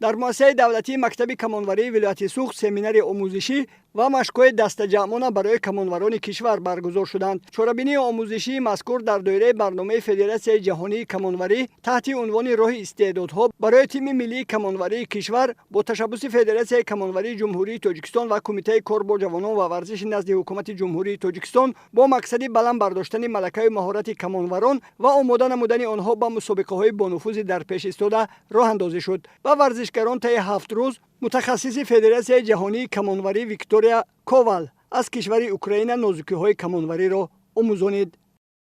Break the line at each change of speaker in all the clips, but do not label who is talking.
Дар муассисаи давлатии мактаби камонварии вилояти Суғд семинари омӯзишӣ ва машқҳои дастаҷамъона барои камонварони кишвар баргузор шуданд. Чорабинии омӯзишии мазкур дар доираи барномаи Федератсияи ҷаҳонии камонварӣ таҳти унвони «Роҳи истеъдодҳо» барои тими миллии камонварии кишвар бо ташаббуси Федератсияи камонварии Ҷумҳурии Тоҷикистон ва Кумитаи кор бо ҷавонон ва варзиши назди Ҳукумати Ҷумҳурии Тоҷикистон бо мақсади баланд бардоштани малакаю маҳорати камонварон ва омода намудани онҳо ба мусобиқаҳои бонуфузи дар пеш истода роҳандозӣ шуд. Ба варзишгарон таи 7 рӯз мутахассиси Федератсияи ҷаҳонии камонварӣ Виктория Ковал аз кишвари Украина нозукиҳои камонвариро омӯзонид.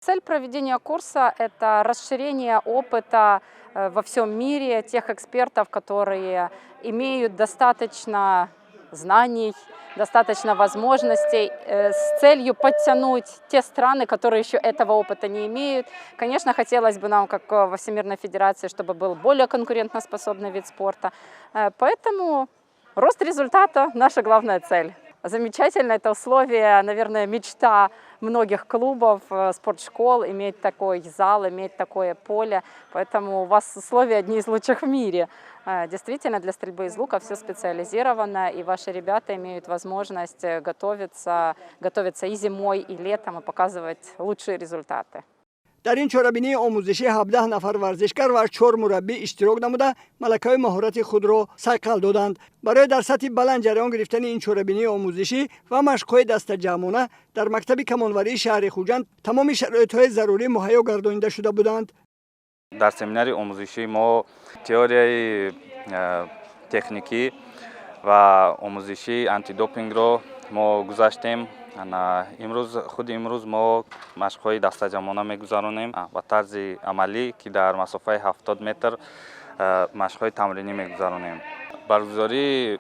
Цель проведения курса – это расширение опыта во всем мире тех экспертов, которые имеют достаточно знаний, достаточно возможностей, с целью подтянуть те страны, которые еще этого опыта не имеют. Конечно, хотелось бы нам, как во Всемирной Федерации, чтобы был более конкурентоспособный вид спорта. Поэтому рост результата – наша главная цель. Замечательно, это условие, наверное, мечта многих клубов, спортшкол, иметь такой зал, иметь такое поле. Поэтому у вас условия одни из лучших в мире. Действительно, для стрельбы из лука все специализировано, и ваши ребята имеют возможность готовиться, готовиться и зимой, и летом, и показывать лучшие результаты.
Дар ин чорабинии омӯзишӣ 17 нафар варзишгар ва чор мураббӣ иштирок намуда, малакаи маҳорати худро сайқал доданд. Барои дар сатҳи баланд ҷараён гирифтани ин чорабинии омӯзишӣ ва машқҳои дастаҷамъона дар мактаби камонварии шаҳри Хуҷанд тамоми шароитҳои зарурӣ муҳайё гардонида шуда буданд.
Дар семинари омӯзишӣ мо теорияи техникӣ ва омӯзишии антидопингро мо гузаштем. Имрӯз, худи имрӯз мо машқҳои дастаҷамъона мегузаронем ба тарзи амалӣ, ки дар масофаи 70 метр машқҳои тамринӣ мегузаронем. Баргузории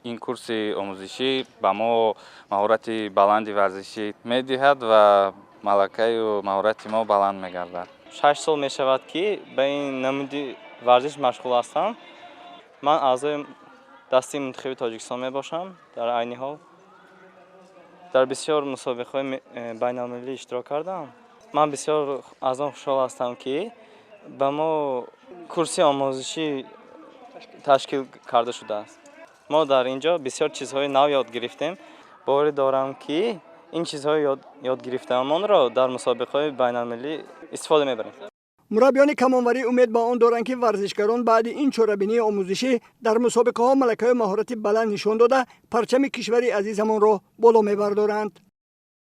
ин курси омӯзишӣ ба мо маҳорати баланди варзишӣ медиҳад ва малакаю маҳорати мо баланд мегардад.
6 сол мешавад, ки ба ин намуди варзиш машғул ҳастам. Ман аъзои дастаи мунтахаби Тоҷикистон мебошам. Дар айни ҳол дар бисёр мусобиқаҳои байналмилалӣ иштирок кардам. Ман бисёр аз он хушҳол ҳастам, ки ба мо курси омӯзишӣ ташкил карда шудааст. Мо дар ин ҷо бисёр чизҳои нав ёд гирифтем. Боварӣ дорам, ки ин чизҳои ёд гирифтаамонро дар мусобиқаҳои байналмилалӣ истифода мебарем.
Мураббиёни камонварӣ умед ба он доранд, ки варзишгарон баъди ин чорабинии омӯзишӣ дар мусобиқаҳо малакаи маҳорати баланд нишон дода, парчами кишвари азизамонро боло мебардоранд.